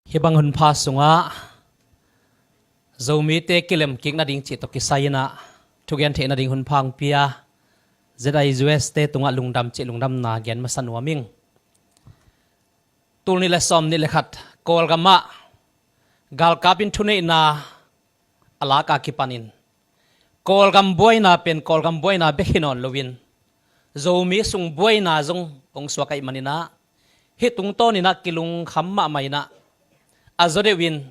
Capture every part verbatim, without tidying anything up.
Hih bang hunpha sungah Zomite kilemkik nading cih tawh kisai inah thugen theih nading hunpha hong pia Z I U S te tungah lungdam cih lungdamna gen masa nuam ing. Tul nih le sawm nih le khat Kawlgam ah galkap in thuneihna a lak a kipanin Kawlgam buaina pen Kawlgam buaina bek hi nawn loin Zomi sung buaina zong hong suak ahih maninah hih tungtawn inah kilungkham mahmah inah a zaw deuh in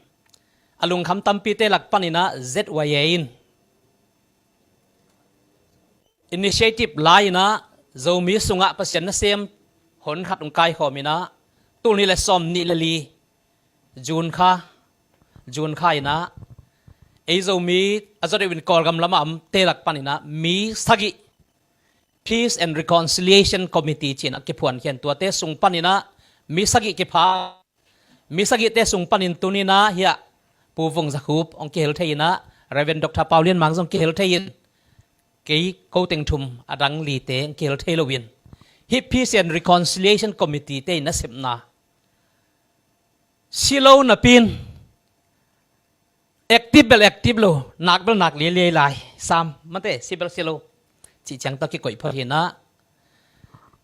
a lungkham tampite lak paninah Z Y A in initiative la inah Zomi sungah Pasian nasem hon khat hong kaikhawm inah tul nih le sawm nih le li June kha, June kha inah ei Zomi a zaw deuh in Kawlgam lamah omte lak paninah mi sagih Peace and Reconciliation Committee ci-in a kiphuan khian tuate sung paninah mi sagih kipha, mi sagihte sung panin tuninah hiah Pu Vung Za Khup hong kihel thei inah Reverend Doctor Pau Lian Mang zong kihel thei in kei ko teng thum a dang lite hong kihel thei loin hih Peace and Reconciliation Committee te in a sepna si lo napi-in active bel active lo, nak bel nak liailiai lai sam mate, si bel si lo cih ciang tawh kikoih phot hinah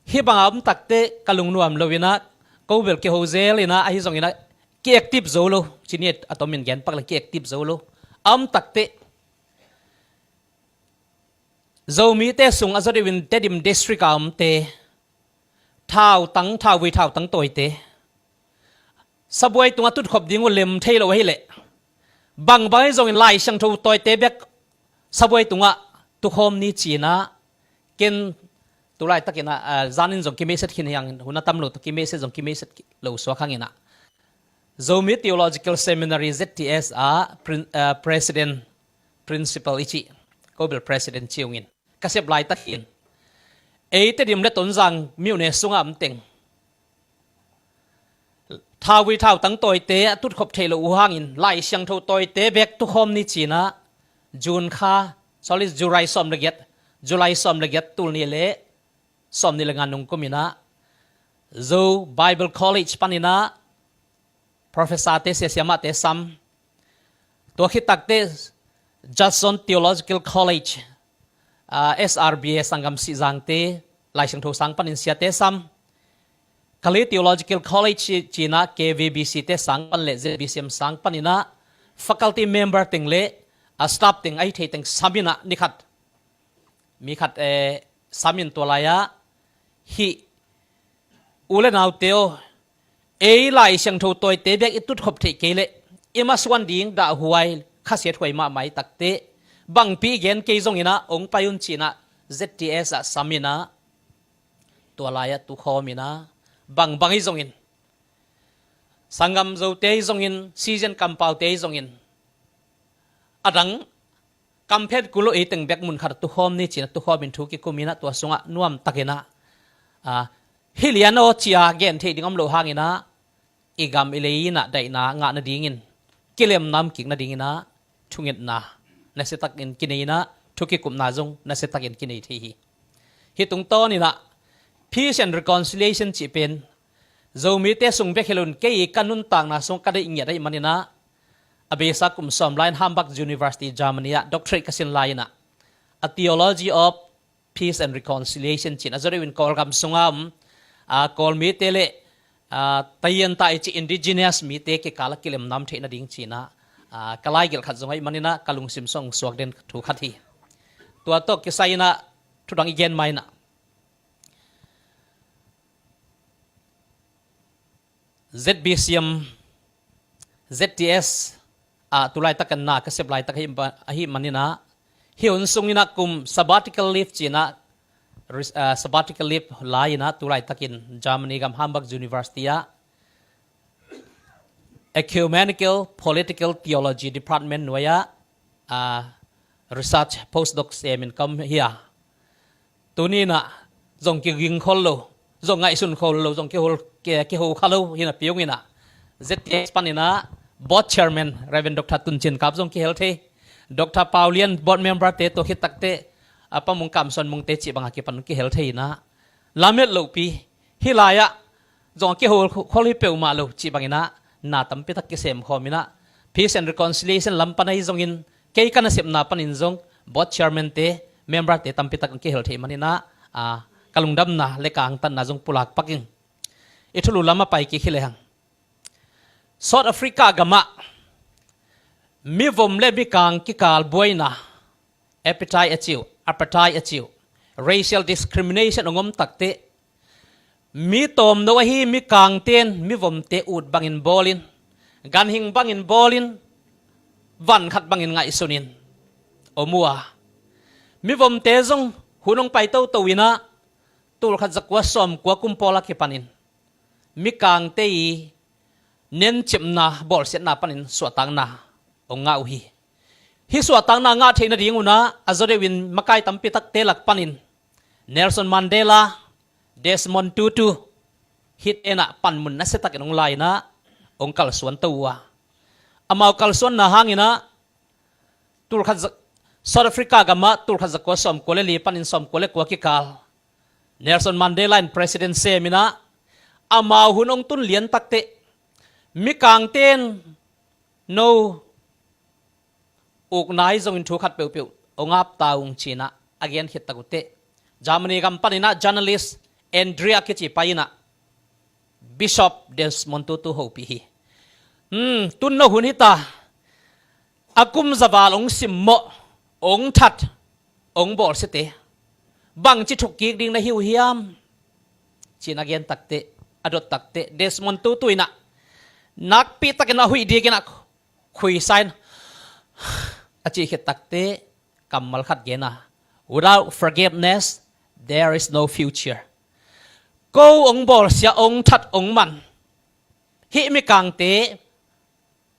hih banga om takte ka lungnuam lo inah ko bel kiho zel inah ahi zong inah ki-active zo lo, cini a tomin gen pak le ki-active zo lo a om takte Zomite sung a zaw deuh in Tedim District a omte thautang, thauvui thautang tawite sabuai tungah tutkhop ding uh lem thei lo ahileh bangbang ahi zongin Lai Siangtho tawite bek sabuai tungah tukhawm ni ci-inah ken tulaitakinah zanin zong kimeiset khin hiang, hun a tam lo tawh kimeiset zong kimeiset lo suak hanginah Zomi Theological Seminary Z T S a prin-, ah, President, Principal i cih ko bel President ci ungin ka sep laitak hin ei Tedim le Tonzang myone sungah om teng thauvui thautang tawite a tutkhop theih loh uh hangin Lai Siangtho tawite bek tukhawm ni ci-inah June kha, sorry, July sawm le giat, July sawm le giat tul nih le sawm nih le nga nung kuminah Zo Bible College paninah professor te, siasiamahte sam. Tua khit takte Judson Theological College, ah, S R B A sanggam sihzangte Lai Siangtho sang panin siate sam. Kalay Theological College ci-, ci-inah K V B C te sang pan le Z B C M sang paninah faculty member teng le a staff teng ahi thei teng sam inah ni khat mi khat, eh, sam in tua lai-ah hih u le naute aw, ei Lai Siangtho tawite bek i tutkhop theih kei leh i masuan ding dahhuai khasiathuai mahmah i takte bangpi i gen kei zonginah ong pai un ci-inah Z T S ah sam inah tua lai-ah tukhawm inah bangbang ahi zongin sanggam Zote ahi zongin, sizian kampaute ahi zongin a dang kamphet kul lo ei teng bek mun khat a tukhawm ni ci-inah tukhawm in thu kikum inah tua sungah nuamtakinah, ah, hih lian aw ci-a gen theih ding om loh hanginah i gam i lei inah daihna ngah nadingin kilem namkik nadinginah thungetna nasiatakin kinei inah thu kikupna zong nasiatakin kinei thei hi. Hih tungtawninah Peace and Reconciliation cih pen Zomite sung bek hi loin kei ka nuntakna sung ka deih ngiat ahih maninah a beisa kum sawm lai-in Hamburg University Germany ah doctorate ka sin lai-inah a Theology of Peace and Reconciliation ci-in a zaw deuh in Kawlgam sunga om, ah, Kawlmite le, ah, Tayenta i cih indigenous mite kikal a kilem nam theih nading ci-inah, ah, ka laigelh khat zong ahih maninah ka lungsim sung suak den thu khat hi. Tua tawh kisai inah thudang i gen ma inah Z B C M, Z T S ah tulaitak a na ka sep laitak ahi, ahi maninah hih hun sunginah kum sabbatical leave ci-inah, ris-, ah, sabbatical leave la inah tulaitakin Germany gam Hamburg University ah Ecumenical Political Theology Department nuai-ah, ah, research postdoc semin ka om hi a. Tuni inah zong kiging khol lo, zong ngaihsun khol lo, zong kiho, ki-, kiho kha lo hi napi-in ah Z T S paninah board chairman Reverend Doctor Tun Cin Kap zong kihel thei, Doctor Pau Lian board member te tua khit takte, a, Pa Mung Kam Suan Mungte cih banga kipan kihel thei inah lamet lohpi hih lai-ah zong a kiho khol hi peuhmah lo cih banginah na tampitak kisem khawm inah, peace and reconciliation lam pan ahi zongin, kei ka nasepna panin zong board chairman te, member te tampitak kihel thei man inah, a, ka lungdamna le ka angtanna zong pulak pak ing. I thulu lam a pai kik hi lehang, South Africa gamah mivom le mikang kikal buaina, apartheid a ci uh, apartheid a ci uh, racial discrimination hong om takteh, mi tawmno ahi mikangte in mivomte ut bangin bawlin, ganhing bangin bawlin, van khat bangin ngaihsunin om uh a, mivomte zong hun hong pai toto inah, tulkhat zakua sawmkua kum pawl a kipanin mikangte i nencipna, bawlsiatna panin suahtakna hong ngah uh hi. Hih suahtakna ngah theih nading unah a zaw deuhin makai tampitakte lak panin Nelson Mandela, Desmond Tutu, hih tenah panmun nasiatakin hong la inah hong kalsuan to uh a, amau kalsuanna hanginah tulkhat za-, South Africa gamah tulkhat zakua sawmkua le li panin sawmkua le kua kikal Nelson Mandela in president sem inah, amau hun hong tun lian takteh, mikangte in no ukna ahi zongin thu khat peuhpeuh hong ap ta ung ci inah a gen khit tak uh teh, Germany gam pan inah journalist Andrea kici pai inah Bishop Desmond Tutu hopih hi. Hmm, tun no hun hita, a kum za val hong simmawh, hong that, hong bawlsiate bangci thukkik ding na hi uh hiam? Ci-in a gen takteh, a dot takteh, Desmond Tutu inah nakpitakin a huih dikin a khuisa in a cih khit takteh, kammal khat gen a, "Without forgiveness, there is no future." Ko hong bawlsia, hong that, hong man hih mikangte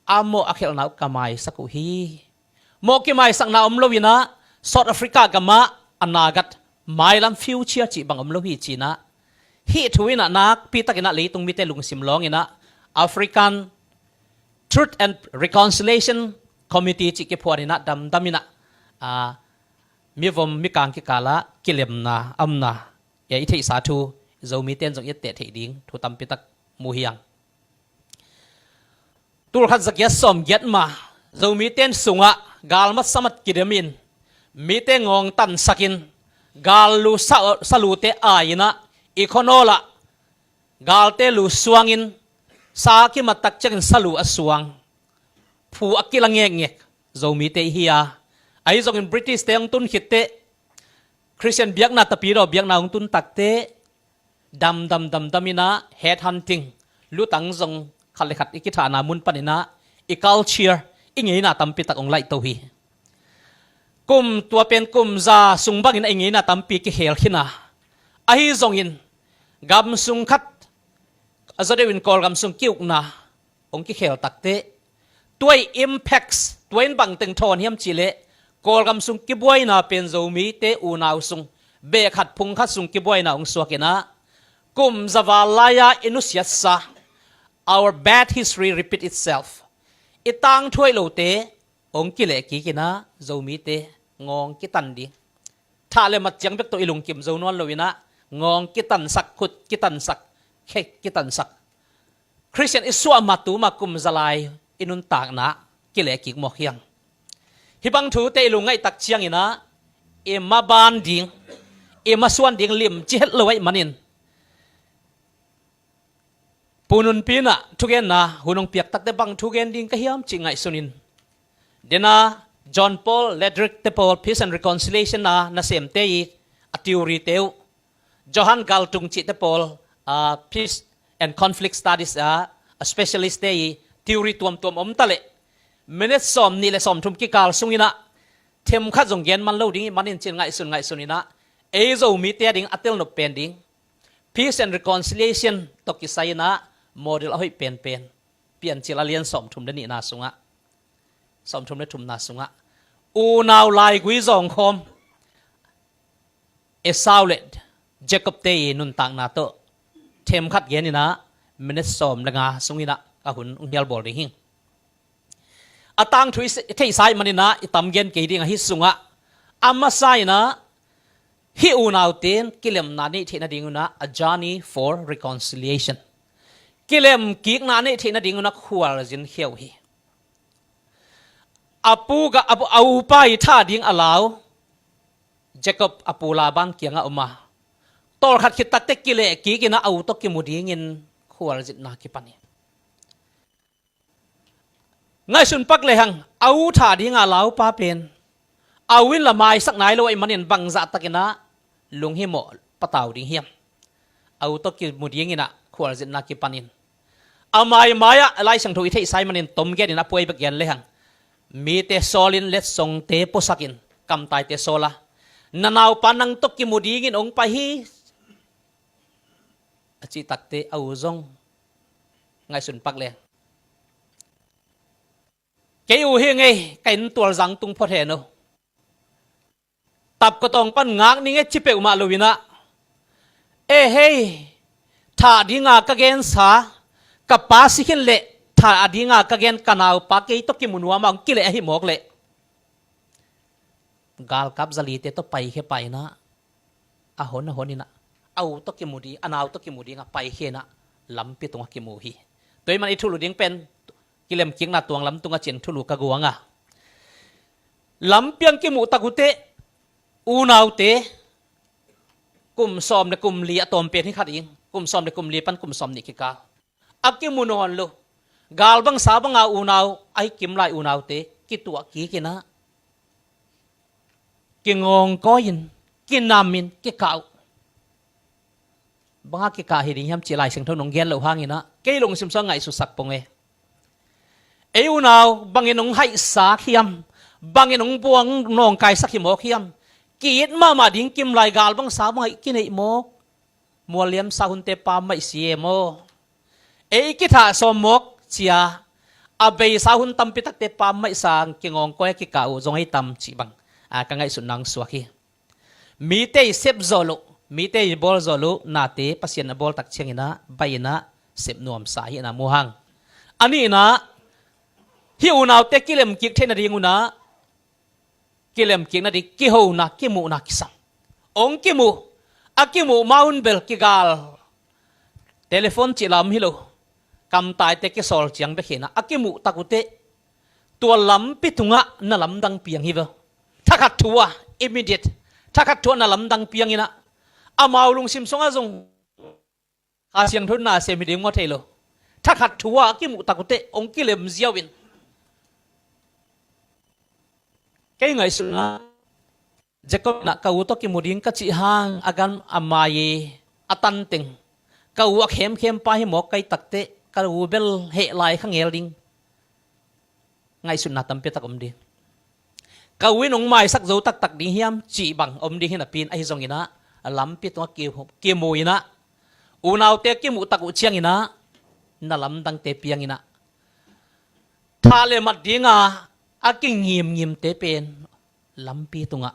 a mawh a khelhna uh ka maisak uh hi. Mawh kimaisakna om lo inah South Africa gamah a nagat mailam future cih bang om lo hi ci inah, hih thu inah nakpitakin ah leitung mite lungsim lawng inah African Truth and Reconciliation Committee cih kiphuan inah damdam inah, a, mivom mikang kikalah kilemna a omna, e, i theihsa thu Zomite in zong i etteh theih ding thu tampitak mu hi hang. Tulkhat zagiat sawmgiat ma Zomite in sungah galmat samat kidemin, mite ngawng tansakin, gal lu sa, salute ai inah, i khuanawl ah galte lu suangin, sa kimat tak ciangin salu a suang, phu a kila ngekngek Zomite i hi a, ahi zongin British te hong tun khitteh, Christian biakna, Tapidaw biakna hong tun takteh, damdam damdam inah headhunting, lutang zong khat le khat i kithahna mun pan inah i culture, i ngeina tampitak hong laih to hi. Kum, tua pen kum za sung bangin a i ngeina tampi kikhel khin a, ahi zongin gam sung khat a zaw deuhin Kawlgam sung ki-ukna hong kikhel takteh, tua i impacts, tua in bangteng thawn hiam cihleh, Kawlgam sung kibuaina pen Zomite unau sung, beh khat phung khat sung kibuaina hong suak inah, kum za val lai-a i nusiatsa, our bad history repeat itself. I tangthu hoih lote hong kileh kik inah Zomite ngawng kitan ding, thah le mat ciang bek tawh i lungkim zo nawn lo inah ngawng kitansak, khut kitansak, khe kitansak, Christian i suah ma tu ma kum za lai i nuntakna kileh kik mawk hi hang. Hih bang thute i lungngaih tak ciang inah i maban ding, i masuan ding limci het lo ahih manin, Pu Nunpi inah thugenna hun hong piak takteh bang thu gen ding ka hiam cih ngaihsunin, dena John Paul Ledrick te pawl, Peace and Reconciliation a nasemte i a theory te uh, Johan Galtung cihte pawl, a, Peace and Conflict Studies a, a specialist te i theory tuamtuam om taleh, minute sawmnih le sawmthum kikal sung inah themkhat zong gen man lo ding ahih manin, ci-in ngaihsun ngaihsun inah, ei Zomite a ding a telnop pen ding Peace and Reconciliation tawh kisai inah model a hoih penpen Piancil a lian sawmthum le nihna sungah, sawmthum le thumna sungah, unau laigui zawngkhawm Esau le Jacob te i nuntakna tawh themkhat gen inah, minute sawm le nga sung inah ka hun hong hial bawl ding hi. A tangthu i theihsa ahih man inah i tam gen kei ding a, hih sungah a masa inah hih unaute in kilemna neih theih nading unah a journey for reconciliation, Kilemkikna a neih theih nadingun a khualzin khia uh hi. A pu gah a, a upa i thah ding a lau Jacob a pu Laban kiangah om a, tawlkhat khit takte kilehkik in a, a u tawh kimu dingin khualzinna kipan hi. Ngaihsun pak lehang, a u thah dinga laupa pen a u in la maisak nai lo ahih manin bangzah takin a lunghimawh patau ding hiam? A u tawh kimu dingin a khualzinna kipanin, a maimai-ah Lai Siangtho i theihsa ahih manin tom genin a puai bek gen lehang, mite sawlin, letsongte puasakin, kamtaite sawl a, na naupa nang tawh kimu dingin hong pai hi, a cih takte a u zong ngaihsun pak lehang, kei u hi ngei, ka inn tualzang tung phot hen uh, tapkotawng pan ngak ning e, ci peuhmah lo in a, e hei, thah dinga ka gensa ka pa si khin leh, thah dinga ka gen ka naupa kei tawh kimu nuam a, hong kileh ahi mawk leh, galkap zalite tawh paikhia pa in a, a hon a hon in a, a u tawh kimu ding, a nau tawh kimu ding a paikhia in a, lampi tungah kimu hi. Tua ahih man i thulu ding pen, kilemkikna tuang lam tungah ciang thulu ka guang a, lampi ah kimuh tak uh teh, unaute kum sawm le kum li a tawm pen hi kha ding, kum sawm le kum li pan kum sawm nih kikal a kimu nawn lo. Galbangsa banga unau ahi kim lai unaute kituah kik in a, kingawngkawi in, kinam in kikah uh. Banga kikah hi ding hiam cih Lai Siangtho in hong gen loh hangin a, kei lungsim sungah ngaihsutsak pong e. Ei unau bangin hong haihsak hiam, bangin hong buang nawngkaisak hi mawk hiam? Ki-it mahmah ding kim lai, galbangsa banga i kineih mawk. Mualliam sahunte pammaih si e maw? Ei kithah sawm mawk cia, a beisa hun tampi takte pammaih sang kingawngkawi a kikah uh zong hei tam cih bang a, ka ngaihsutna hong suak hi. Mite i sep zawh loh, mite i bawl zawh loh nate Pasian a bawl tak ciangin a, baih in a, sep nuamsa hi in a mu hang. A nihna, hih unaute kilemkik theih nadingun a, kilemkik nading kihona, kimuhna kisam. Hong kimuh, a kimuh ma un bel kigal, telephone cih lam hi lo, kamtaite kisawl ciang bek hi in a, a kimuh tak uh teh, tua lampi tungah na lamdang piang hi ve. Thakhat thu ah, immediate, thakhat thu ah na lamdang piang in a, amau lungsim sungah zong Kha Siangtho in na sem hi ding maw thei lo. Thakhat thu ah a kimuh tak uh teh hong kilem ziau in. Kei ngaihsutna, Jacob in a, ka u tawh kimu ding ka cih hang a gam a mai, a tan teng, ka u a khemkhem pa hi mawk ka hih tak teh, ka u bel heh lai kha ngel ding ngaihsutna tampi tak om ding. Ka u in hong maisak zo taktak ding hiam cih bang om ding hi napi in, ahi zongin a, lampi tungah ki, kimu in a, unaute kimuh tak uh ciangin a, na lamdangte piang in a, thah le mat dinga a kingimngimte pen lampi tungah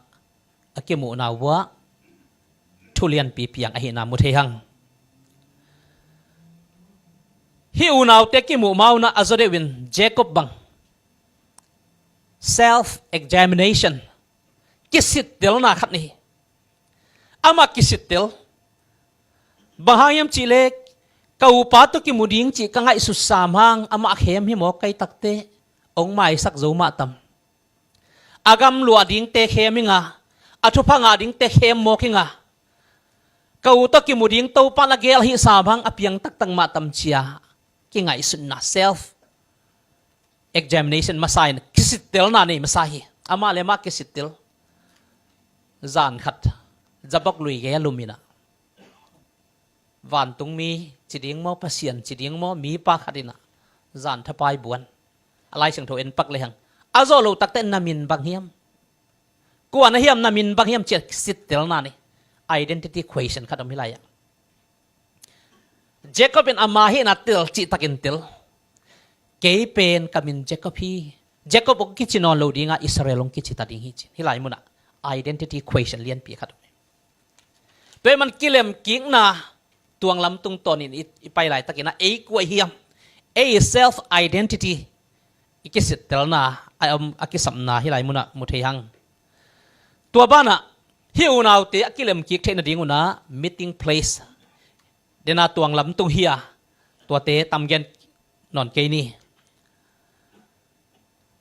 a kimuhna uh ah thu lianpi piang ahihna mu thei hang. Hih unaute kimuh ma un a, a zaw deuh in Jacob bang self examination, kisittelna khat nei hi. Amah kisittel. Bang hang hiam cih leh, ka upa tawh kimu ding cih ka ngaihsut sam hang, amah khem hi mawk ka hih tak teh, hong maisak zo mah tam. A gam luah dingte khem ing a, a thupha ngah dingte khem mawk ing a, ka u tawh kimu ding Topa in a gel hi sam hang a piang taktak mah tam cia kingaihsutna, self examination masa in, kisittelna nei masa hi. Amah le amah kisittel. Zan khat, zabok lui gei a lum in a, vantungmi ci ding maw, Pasian ci ding maw, mipa khat in a zan thapai buan. A Lai Siangtho en pak lehang, a zawh loh tak teh na min bang hiam? Kua na hiam, na min bang hiam ci-a sittelna nei. Identity question khat om hi lai ah. Jacob in ama hihna tel cih takin tel. Kei pen ka min Jacob hi. Jacob hong kici nawn lo ding a, Israel hong kici ta ding hi ci. Hih lai mun ah identity question lianpi khat om hi. Tua ahih man kilemkikna tuang lam tungtawnin i, i pai laitakin a, ei kua i hiam, ei self identity i kisittelna a, a kisapna hih lai mun ah mu thei hang. Tua banah hih unaute a kilemkik theih nadingun a meeting place, dena tuang lam tung hi a, Tuate tam gen nawn kei ni.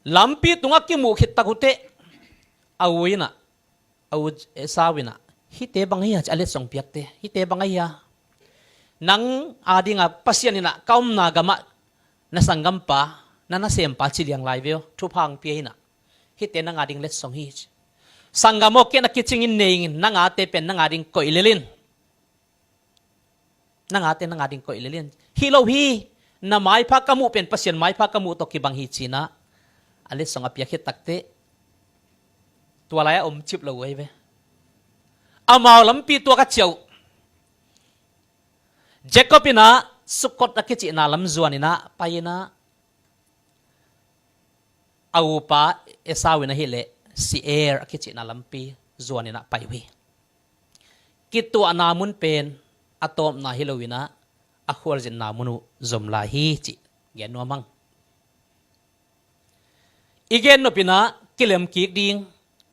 Lampi tungah kimuh khit tak uh teh, a u in ah, a u Esau in ah, "Hihte bang ahi a?" ci a letsong piakte, "Hihte bang ahi a? Nang adingin Pasian in ah ka omna gamah na sanggampa, na nasempa ci liang lai ve aw, thupha hong pia in ah. Hihte nang ading letsong hi," ci. "Sanggam aw, ken a kicingin nei ing in, nang ate pen nang ading koih lel in. Nang ate nang ading koih lel in. Hi lo hi, na maipha ka muh pen Pasian maipha ka muh tawh kibang hi," ci-in ah a letsong a piak khit tak teh, tua lai-ah om cip lo uh ahi ve. Amau lampi tuak a ciah uh. Jacob in ah Sukkot a kicihna lam zuan in ah pai in ah, a upa Esau in ahih leh Seir a kicihna lampi zuan in ah pai uh hi. Kituahna mun pen a tawpna hi lo in ah, a khualzinna mun uh zom lai hi cih gen nuam hang. I gen nop in ah kilem kik ding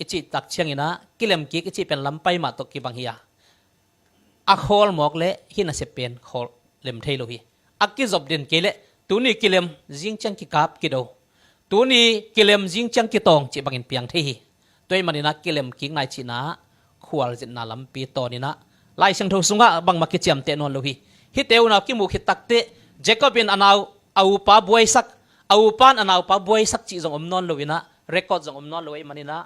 i cih tak ciangin ah, kilem kik i cih pen lam pai mah tawh kibang hi a, a khawl mawk leh hih nasep pen khawl lem thei lo hi. A kizop den kei leh, tuni kilem, zing ciang kikap kido. Tuni kilem, zing ciang kitawng cih bangin piang thei hi. Tua ahih manin ah kilem kikna i cihna ah khualzinna lampi tawn in ah, Lai Siangtho sungah bangmah kiciamteh nawn lo hi. Hihte unau kimuh khit tak teh, Jacob in a nau, a upa buaisak, a upa in a naupa buaisak cih zong om nawn lo in ah, record zong om nawn lo ahih manin ah,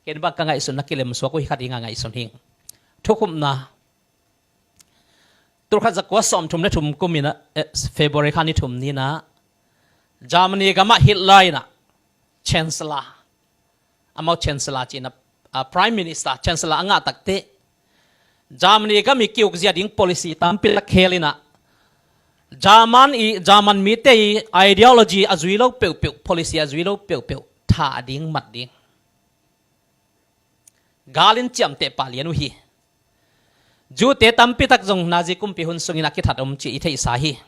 ken bang ka ngaihsun na kilem suak uh hi kha ding a ngaihsun hing. Thukhupna. Tulkhat zakua sawmthum le thum kum in ah, eh, February kha ni thum ni in ah, Germany gamah Hitler in ah Chancellor, amau Chancellor ci-in ah, ah, Prime Minister, Chancellor a ngah tak teh, Germany gam i ki-ukzia ding policy tampi tak khel in ah, German i, German mite i ideology a zui lo peuhpeuh, policy a zui lo peuhpeuh, thah ding, mat ding, galin ciamteh pah lian uh hi. Jew-te tampi tak zong Nazi kumpi hun sungin a kithat om cih i theihsa hi.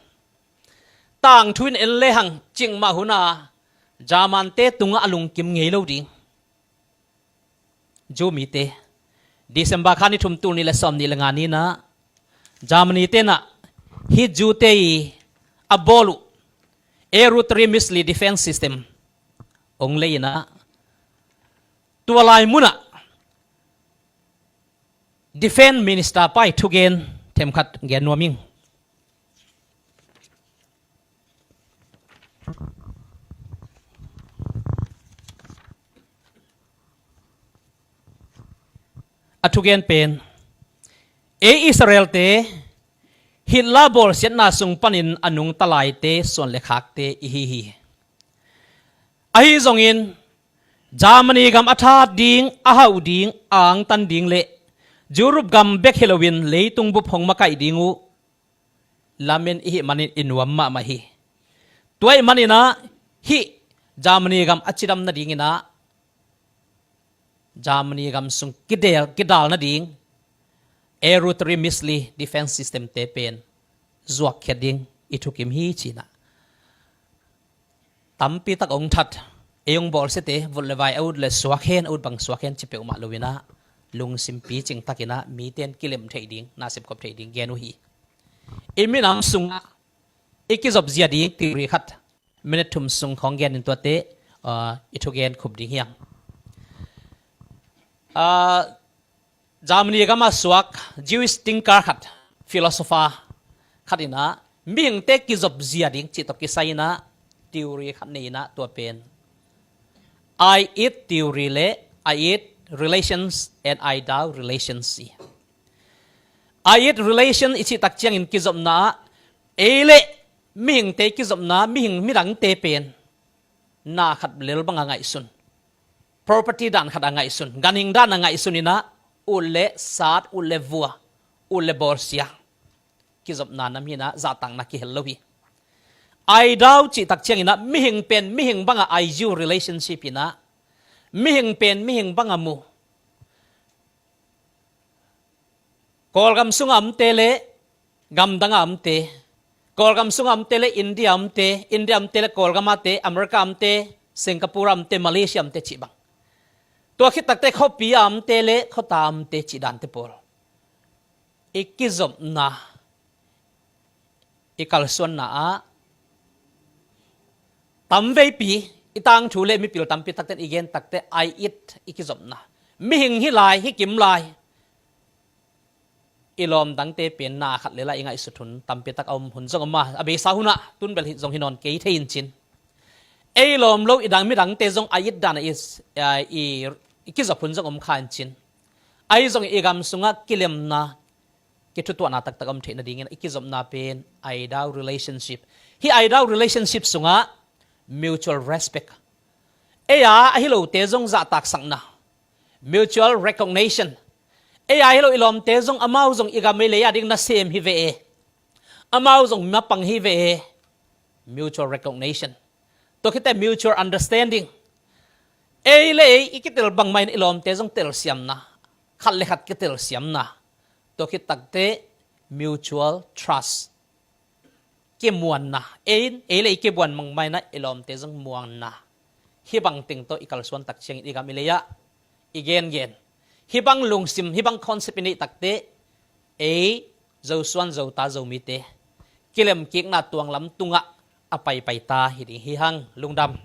Tangthu in en lehang, cikmah hun a German-te tungah a lungkim ngei lo ding Jew mite. December kha ni thum, tul nih le sawmnih le nga ni in ah, Germany-te in ah hih Jew-te i a bawl uh Artillery Missile Defense System hong lei in ah, tua lai mun ah Defense Minister pa i thugen themkhat gen nuam ing. A thugen pen, "Ei Israel-te Hitler bawlsiatna sung panin a nungta laite suan le khakte i hi hi. Ahi zongin Germany gam a that ding, a hauh ding, a angtan ding le Europe gam bek hi loin leitung bup hong makaih ding uh lamen i hih manin i nuam mahmah hi. Tua ahih manin ah hih Germany gam a cidam nadingin ah Germany gam sung kidel, kidal nading Artillery Missile Defense System-te pen zuakkhiat ding i thukim hi," ci-in ah tampi tak hong that, "Ei hong bawlsiate vut le vai a ut le suak hen, a ut bang suak hen," ci peuhmah lo-in ah, lungsim picing takin ah mite in kilem theih ding, na sepkhop theih ding gen uh hi. I minam sungah i kizop zia ding theory khat, minute thum sung khawng gen in tuate, ah, i thugen khup ding hi hang. Ah, Germany gam a suak Jewish thinker khat, philosopher khat in ah mihingte kizop zia ding cih tawh kisai in ah theory khat nei in ah, tua pen I id theory le I id relations and I thou relations ci. I id relation i cih tak ciangin kizopna ah ei le mihingte kizopna, mihing midangte pen na khat lel bang a ngaihsun, property dan khat a ngaihsun, ganhing dan a ngaihsun in ah, ut le sat, ut le vua, ut le bawlsia, kizopna nam hi in ah, zahtakna kihel lo hi. I thou cih tak ciangin ah, mihing pen mihing bang a I you relationship in ah, mihing pen mihing bang a mu. Kawlgam sungah omte le gamdangah omte, Kawlgam sungah omte le India omte, India omte le Kawlgam ate, America omte, Singapore omte, Malaysia omte cih bang. Tua khit takte khuapi a omte le khuata omte cih dante pawl i kizopna, i kalsuanna ah tamveipi i tangthu le mipil tampi takte i gen takte ai it i kizopna, mihing hi lai hi kim lai i lawm dangte pen na khat le lai i ngaihsut hun tampi tak a om hun zong om a, a beisa hunah tunbel hi zong hi nawn kei thei in cin. Ei lawm lo i dang midangte zong a it dan a i, i, i kizop hun zong om kha in cin. Ahi zong i gam sungah kilemna, kithutuahna taktak om theih nadingin i kizopna pen aidau relationship. Hih aidau relationship sungah mutual respect, ei a ahi lote zong zahtaksakna, mutual recognition. Ei a ahi lo i lawmte zong amau zong i gam ei lei a ding nasem hi ve e, amau zong mapang hi ve e. Mutual recognition. Tua khite mutual understanding. Ei le ei i kitel bangmah in i lawmte zong telsiamna, khat le khat kitelsiamna. Tua khit takte mutual trust, kimuanna. Ei in ei le ei kimuan bangmah in i lawmte zong muanna. Hih bang teng tawh i kalsuan tak ciangin i gam i lei ah i gengen, hih bang lungsim, hih bang concept i neih takte ei Zosuan Zota Zomite kilemkikna tuanglam tungah a paipai ta hi ding hi hang. Lungdam.